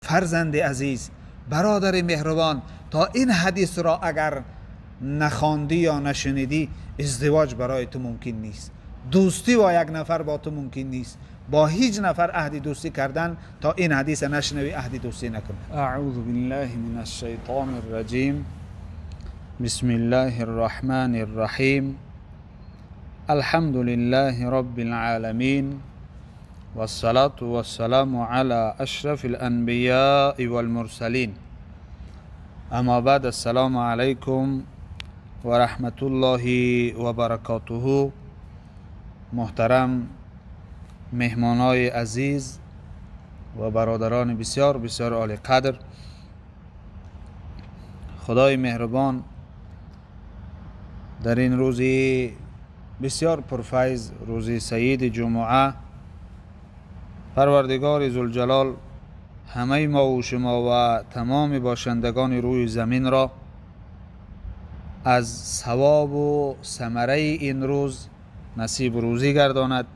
Фарзанди азиз, бародари меҳрубон, то ин ҳадисро агар нахондӣ ё нашунидӣ, издивоҷ барои ту мумкин нест. Дӯстӣ бо як нафар бо ту мумкин нест. Бо ҳеҷ нафар аҳди дӯстӣ кардан то ин ҳадисро нашунавӣ, аҳди дӯстӣ накун. Аъузу биллаҳи минаш-шайтонир раҷим. Бисмиллаҳир раҳмонир раҳим. Алҳамду лиллаҳи роббил оламин. Вассалату вассаламу ала ашрафил анбияи вал мурсалин. Аммо баъд, ассалому алайкум ва раҳматуллоҳи ва баракотуҳу. Муҳтарам меҳмонои азиз ва бародарони бисёр бисёр олиқадр, худои меҳрубон дар ин рӯзи бисёр пурфайз, рӯзи саиди ҷумъа, парвардигори зулҷалол ҳамаи мо ва шумо ва тамоми бошандагони рӯи заминро аз савобу самараи ин рӯз насиб рӯзӣ гардонад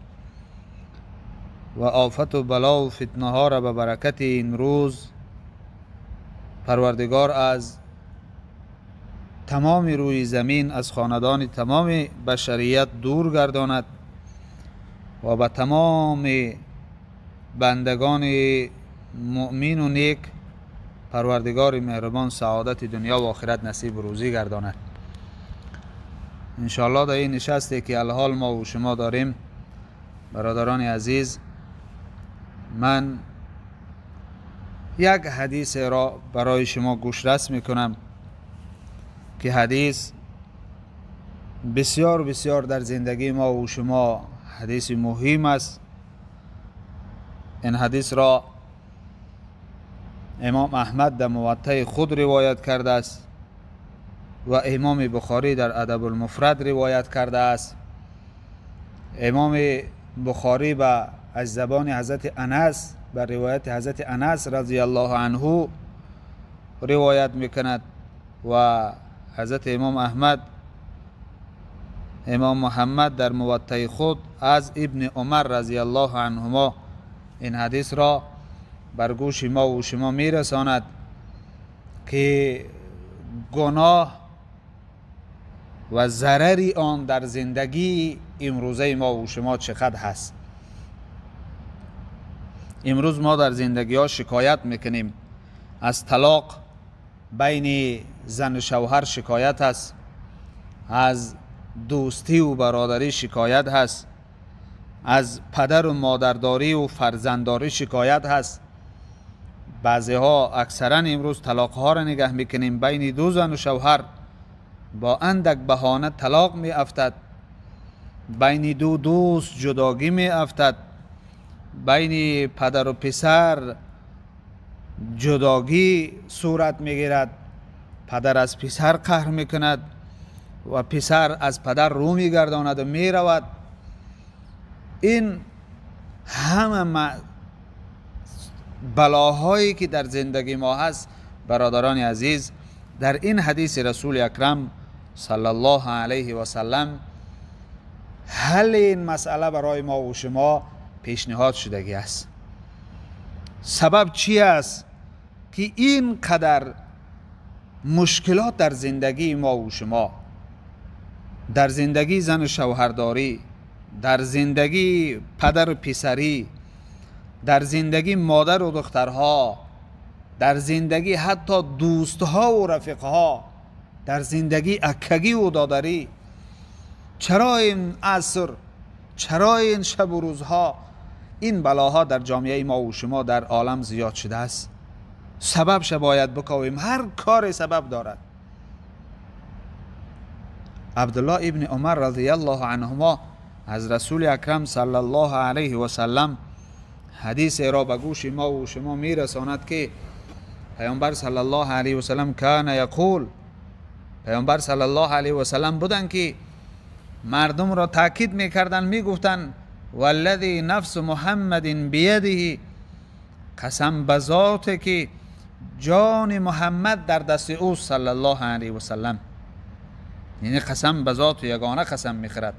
ва офату балову фитнаҳоро ба баракати ин рӯз парвардигор аз тамоми рӯи замин, аз хонадони тамоми башарият дур гардонад ва ба тамоми бандагони муъмину нек парвардигори меҳрубон саодати дунё ва охират насиб рӯзӣ гардонад. Иншоаллоҳ дар ин нишасте ки алҳол мо ва шумо дорем, бародарони азиз, ман як ҳадисеро барои шумо гӯшрас мекунам ки ҳадис бисёр бисёр дар зиндагии мо ва шумо ҳадиси муҳим аст. Ин ҳадисро имом Аҳмад дар муваттаи худ ривоят кардааст ва имоми Бухорӣ дар Адабулмуфрад ривоят кардааст. Имоми Бухорӣ ба аз забони ҳазрати Анас, ба ривояти ҳазрати Анас разияллоҳу анҳу ривоят мекунад ва ҳазрати имом Аҳмад, имом Муҳаммад дар муваттаи худ аз ибни Умар разияллоҳу анҳумо ин ҳадисро бар гӯши мо ва шумо мерасонад ки гуноҳ ва зарари он дар зиндагии имрӯзаи мо ва шумо чӣ қадр ҳаст. Имрӯз мо дар зиндагиҳо шикоят мекунем аз талоқ байни зану шавҳар, шикоят аст аз дӯстиву бародарӣ, шикоят ҳаст аз падару модардорӣ ва фарзанддорӣ, шикоят ҳаст. Баъзеҳо аксаран имрӯз талоқҳоро нигаҳ мекунем байни ду зану шавҳар бо андак баҳона талоқ меафтад, байни ду дӯст ҷудогӣ меафтад, байни падару писар ҷудогӣ сурат мегирад, падар аз писар қаҳр мекунад ва писар аз падар рӯ мегардонад ва меравад. Ин ҳама балоҳое ки дар зиндагии мо ҳаст, бародарони азиз, дар ин ҳадиси расули акрам саллаллоҳу алайҳи васаллам ҳалли ин масъала барои мо ва шумо пешниҳод шудагӣ аст. Сабаб чи аст ки ин қадар мушкилот дар зиндагии мо ва шумо, дар зиндагии зану шавҳардорӣ, дар зиндагии падару писарӣ, дар зиндагии модару духтарҳо, дар зиндагии ҳатто дӯстҳову рафиқҳо, дар зиндагии аккагиву додарӣ, чаро ин аср, чаро ин шабу рӯзҳо ин балоҳо дар ҷомеаи мо ва шумо дар олам зиёд шудааст? Сабабша бояд биковем. Ҳар коре сабаб дорад. Абдуллоҳ ибни Умар разияллоҳу анҳумо аз расули акрам саллаллоҳу алайҳи васаллам ҳадисеро ба гӯши мо ва шумо мерасонад ки паёмбар саллаллоҳу алайҳи васаллам кана яқул, паёмбар саллаллоҳу алайҳи васаллам буданд ки мардумро таъкид мекарданд, мегуфтанд: валлази нафсу муҳаммадин биядиҳи, қасам ба зоте ки ҷони Муҳаммад дар дасти ӯ саллаллоҳу алайҳи васаллам. Яъне қасам ба зоту ягона қасам мехӯрад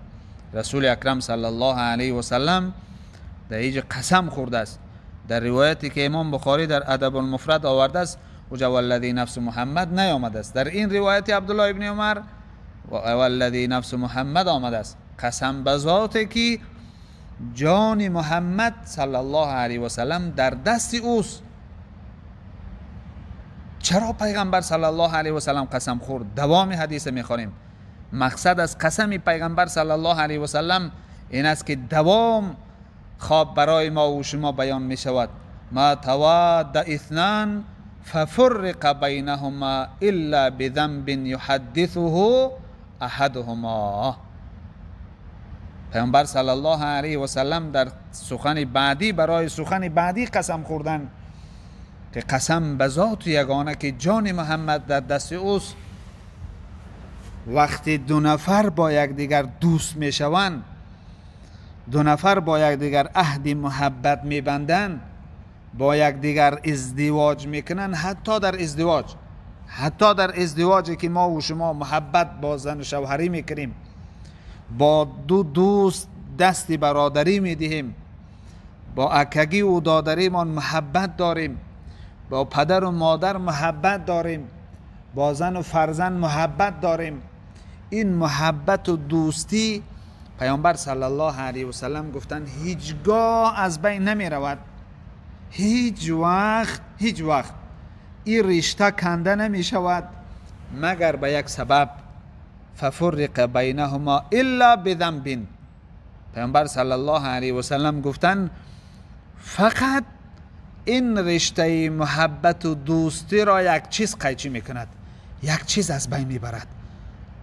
расули акрам саллаллоҳу алайҳи васаллам. در اینجا قسم خورده است. در روایتی که امام بخاری در ادب المفرد آورده است اوجا والذی نفس محمد نیامده است. در این روایت عبدالله ابن عمر والذی نفس محمد آمده است. قسم به ذاتی که جان محمد صلی الله علیه و سلم در دست اوست. چرا پیغمبر صلی الله علیه و سلم قسم خورد؟ دوام حدیث میخوانیم. مقصد از قسم پیغمبر صلی الله علیه و سلم این است که دوام خواب برای ما و شما بیان می شود. ما تواد اثنان ففرق بینهما الا بذنب یحدثه احدهما. پیامبر صلی الله علیه و سلم در سخن بعدی برای سخن بعدی قسم خوردن که قسم به ذات یگانه که جان محمد در دست اوست. وقتی دو نفر با یکدیگر دوست میشوند، دو نفر با یکدیگر عهد محبت میبندند، با یکدیگر ازدواج میکنن، حتی در ازدواج، حتی در ازدواجی که ما و شما محبت با زن و شوهری میکنیم، با دو دوست دست برادری میدهیم، با اکگی و دادریمان محبت داریم، با پدر و مادر محبت داریم، با زن و فرزند محبت داریم. این محبت و دوستی پیامبر صلی الله علیه و سلم گفتن هیچگاه از بین نمی رود، هیچ وقت، هیچ وقت این رشته کنده نمی شود مگر به یک سبب. ففرق بینهما الا بذنب. پیامبر صلی الله علیه و سلم گفتن فقط این رشته محبت و دوستی را یک چیز قیچی میکند، یک چیز از بین میبرد.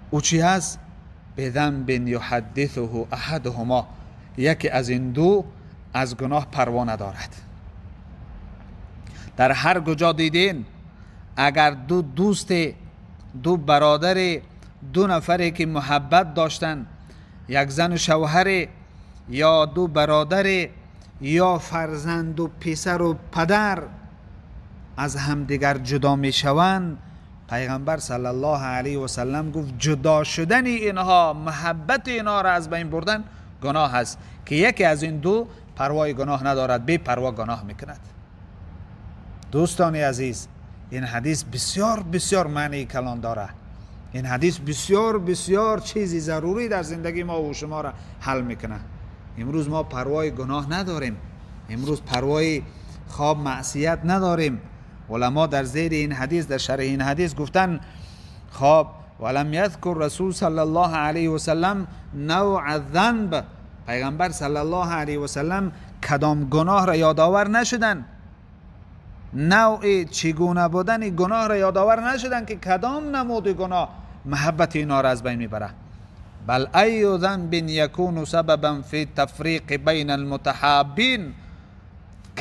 او چی هست؟ بذنب یحدثه احدهما. یکی از این دو از گناه پروا ندارد. در هر کجا دیدین اگر دو دوست، دو برادر، دو نفری که محبت داشتن، یک زن و شوهر یا دو برادر یا فرزند و پسر و پدر از همدیگر جدا میشوند، پیغمبر صلی الله علیه و سلم گفت جدا شدن اینها، محبت اینها را از بین بردن گناه است که یکی از این دو پروای گناه ندارد، بی پروا گناه میکند. دوستان عزیز، این حدیث بسیار بسیار معنی کلان داره. این حدیث بسیار بسیار چیزی ضروری در زندگی ما و شما را حل میکنه. امروز ما پروای گناه نداریم، امروز پروای خواب معصیت نداریم. علما در زیر این حدیث، در شرح این حدیث گفتن خواب ولم یذکر رسول صلی الله علیه و سلم نوع الذنب. پیغمبر صلی الله علیه و سلم کدام گناه را یادآور نشدن، نوع چگونه بودن گناه را یادآور نشدن که کدام نمود گناه محبت اینا را از بین میبره. بل ای ذنب یکون سببا فی تفریق بین المتحابین.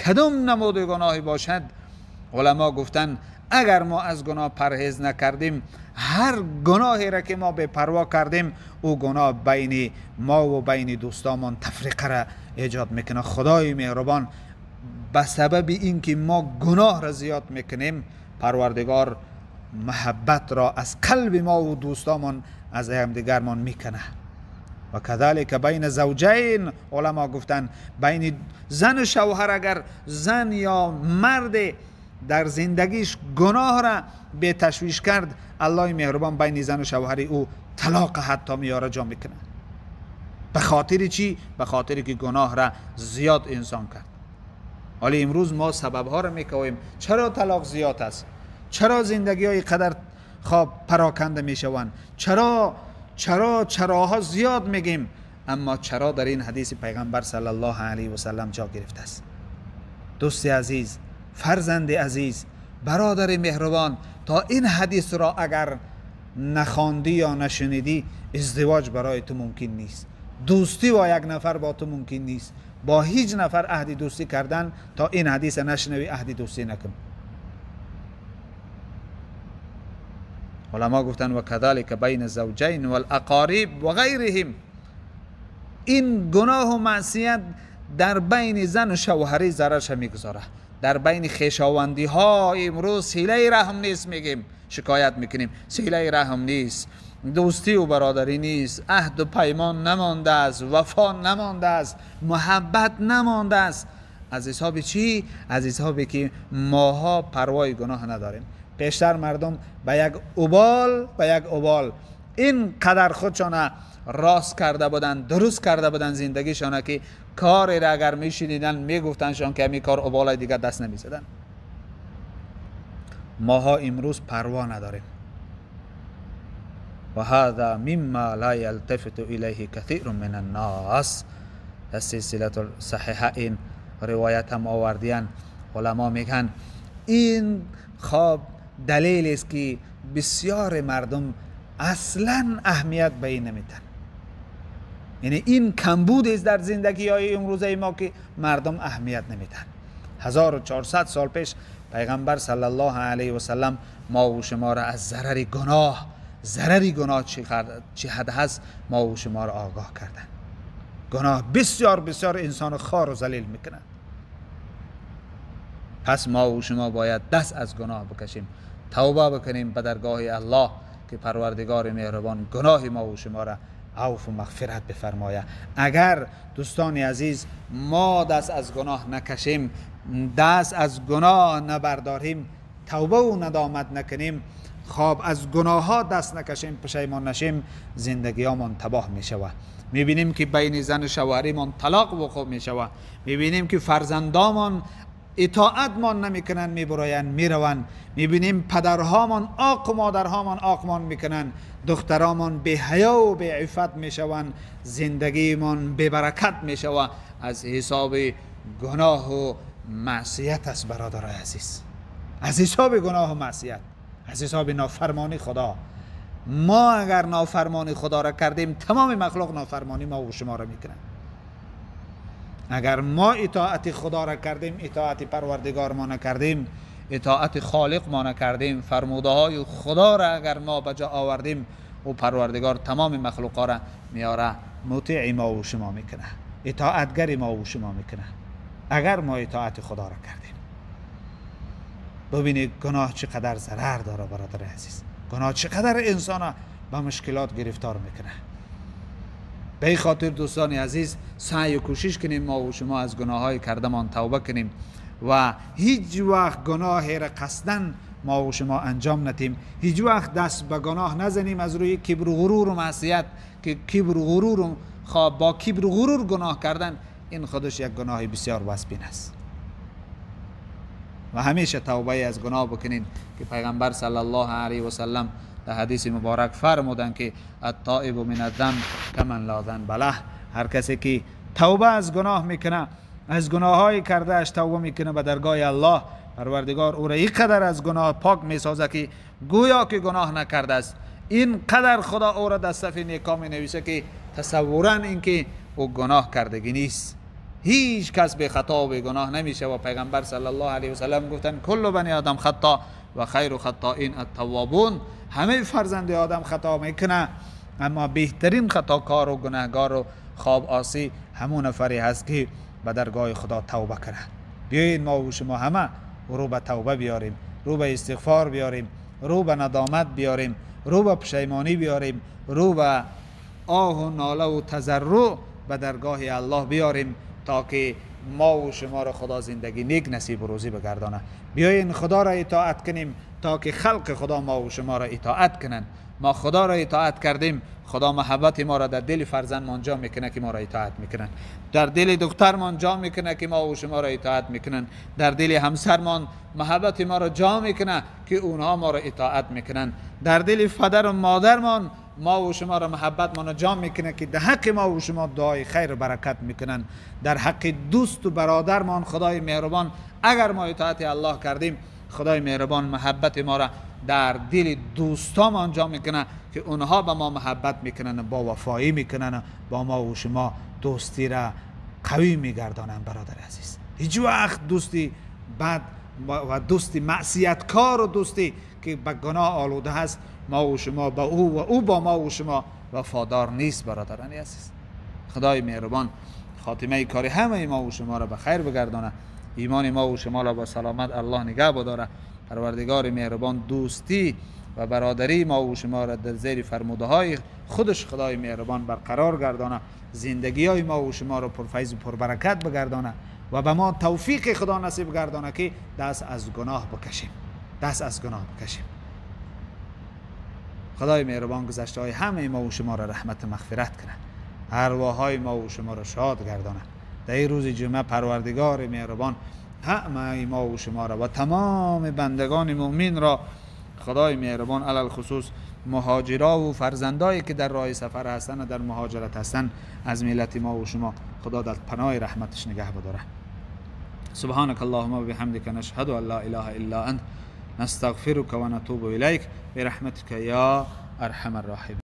کدام نمود گناهی باشد؟ علما گفتن اگر ما از گناه پرهیز نکردیم، هر گناهی را که ما به پروا کردیم، او گناه بین ما و بین دوستامان تفریقه را ایجاد میکنه. خدای مهربان به سبب اینکه ما گناه را زیاد میکنیم، پروردگار محبت را از قلب ما و دوستامان از همدیگرمان میکنه. و کذالک بین زوجین. علما گفتن بین زن و شوهر اگر زن یا مرد در زندگیش گناه را به تشویش کرد، الله مهربان بین زن و شوهر او طلاق حتی میاره جا میکنه. به خاطر چی؟ به خاطر که گناه را زیاد انسان کرد. حالا امروز ما سبب ها را میکویم. چرا طلاق زیاد است؟ چرا زندگی های قدر خواب پراکنده میشوند؟ چرا چرا چراها زیاد میگیم؟ اما چرا در این حدیث پیغمبر صلی الله علیه و سلم جا گرفته است؟ دوست عزیز، فرزند عزیز، برادر مهربان، تا این حدیث را اگر نخواندی یا نشنیدی، ازدواج برای تو ممکن نیست، دوستی با یک نفر با تو ممکن نیست، با هیچ نفر عهد دوستی کردن تا این حدیث نشنوی عهد دوستی نکن. علما گفتن و کذالک بین الزوجین والاقارب و غیرهم. این گناه و معصیت در بین زن و شوهری ضررش میگذاره، در بین خویشاوندی ها. امروز صله رحم نیست، میگیم شکایت میکنیم صله رحم نیست، دوستی و برادری نیست، عهد و پیمان نمانده است، وفا نمانده است، محبت نمانده است. از حساب چی؟ از حسابی که ماها پروای گناه نداریم. پیشتر مردم به یک اوبال این قدر خودشان راست کرده بودن، درست کرده بودن زندگیشان که کاری را اگر میشنیدن میگفتنشان که همین کار اوبال دیگر دست نمیزدن. ماها امروز پروا نداریم. و هذا مما لا يلتفت الیه کثیر من الناس. در سلسله صحیحه این روایت هم آوردین. علما میگن این خواب دلیل است که بسیار مردم اصلا اهمیت به این نمیدن. یعنی این کمبود است در زندگی های امروزه ما که مردم اهمیت نمیدن. 1400 سال پیش پیغمبر صلی الله علیه و سلم ما و شما را از ضرر گناه، ضرر گناه چه حد هست، ما و شما را آگاه کردن. گناه بسیار بسیار انسان خوار و ذلیل میکنه. پس ما و شما باید دست از گناه بکشیم، توبه بکنیم به درگاه الله که پروردگار مهربان گناه ما و شما را عفو و مغفرت بفرماید. اگر دوستان عزیز ما دست از گناه نکشیم، دست از گناه نبرداریم، توبه و ندامت نکنیم، خواب از گناه ها دست نکشیم، پشیمان نشیم، زندگی هامان تباه می شود. میبینیم که بین زن و شوهریمان طلاق وقوع می شود. میبینیم که فرزندامان اطاعتمان نمیکنن، میبراین میروند. میبینیم پدرهامان آق و مادرهامان آقمان میکنن، دخترامان بی حیا و بی عفت میشوند، زندگیمان بی برکت میشود. از حساب گناه و معصیت است برادرای عزیز، از حساب گناه و معصیت، از حساب نافرمانی خدا. ما اگر نافرمانی خدا را کردیم، تمام مخلوق نافرمانی ما و شما را میکنن. اگر ما اطاعت خدا را کردیم، اطاعت پروردگار ما نکردیم، اطاعت خالق ما نکردیم، فرموده های خدا را اگر ما به جا آوردیم، او پروردگار تمام مخلوق را میاره مطیع ما و شما میکنه، اطاعتگر ما و شما میکنه اگر ما اطاعت خدا را کردیم. ببینید گناه چقدر ضرر داره برادر عزیز، گناه چقدر انسان به مشکلات گرفتار میکنه. به این خاطر دوستان عزیز سعی و کوشش کنیم ما و شما از گناه های کردمان توبه کنیم و هیچ وقت گناه را قصداً ما و شما انجام ندیم، هیچ وقت دست به گناه نزنیم از روی کبر و غرور و معصیت، که کبر و غرور و با کبر و غرور گناه کردن این خودش یک گناه بسیار وزبین است. و همیشه توبه از گناه بکنین که پیغمبر صلی الله علیه و سلم در حدیث مبارک فرمودند که التائب من الذنب کمن لا ذنب له. هر کسی که توبه از گناه میکنه، از گناههای کرده اش توبه میکنه به درگاه الله، پروردگار او را اینقدر از گناه پاک میسازه که گویا که گناه نکرده است. این قدر خدا او را در صف نیکا می نویسه که تصوراً اینکه او گناه کردگی نیست. هیچ کس به خطا و به گناه نمیشه و پیغمبر صلی الله علیه و سلم گفتن کل بنی آدم خطا و خیر خطائین التوابون. همه فرزند آدم خطا میکنه، اما بهترین خطاکار و گناهگار و خواب آسی همون نفری هست که به درگاه خدا توبه کنه. بیایید ما و شما همه رو به توبه بیاریم، رو به استغفار بیاریم، رو به ندامت بیاریم، رو به پشیمانی بیاریم، رو به آه و ناله و تضرع به درگاه الله بیاریم تا که ما و شما را خدا زندگی نیک نصیب و روزی بگردانه. بیاین خدا را اطاعت کنیم تا که خلق خدا ما و شما را اطاعت کنند. ما خدا را اطاعت کردیم، خدا محبت ما را در دل فرزندمان جا میکنه که ما را اطاعت میکنن، در دل دخترمان جا میکنه که ما و شما را اطاعت میکنن، در دل همسرمان محبت ما را جا میکنه که اونها ما را اطاعت میکنن، در دل پدر و مادرمان ما و شما را محبت ما را جا میکنه که در حق ما و شما دعای خیر و برکت میکنن، در حق دوست و برادرمان خدای مهربان اگر ما اطاعت الله کردیم، خدای مهربان محبت ما را در دل دوستام جا میکنه که اونها به ما محبت میکنن، با وفایی میکنن، با ما و شما دوستی را قوی میگردانن. برادر عزیز، هیچ وقت دوستی بد و دوستی معصیتکار و دوستی که به گناه آلوده هست ما و شما با او و او با ما و شما وفادار نیست. برادران عزیز، خدای مهربان خاتمه کاری همه ما و شما را به خیر بگردانه، ایمان ما و شما را با سلامت الله نگه بداره. پروردگار مهربان دوستی و برادری ما و شما را در زیر فرموده های خودش خدای مهربان برقرار گردانه، زندگی های ما و شما را پرفیض و پربرکت بگردانه و به ما توفیق خدا نصیب گردانه که دست از گناه بکشیم، دست از گناه بکشیم. خدای مهربان گذشته های همه ما و شما را رحمت و مغفرت کنه، ارواح ما و شما را شاد گردانه. در این روز جمعه پروردگار مهربان همه ما و شما را و تمام بندگان مؤمن را خدای مهربان علی الخصوص مهاجرا و فرزندایی که در راه سفر هستند و در مهاجرت هستند از ملت ما و شما خدا در پناه رحمتش نگه بداره. سبحانك اللهم وبحمدك نشهد ان لا اله الا انت نستغفرك ونتوب اليك برحمتك يا ارحم الراحمين.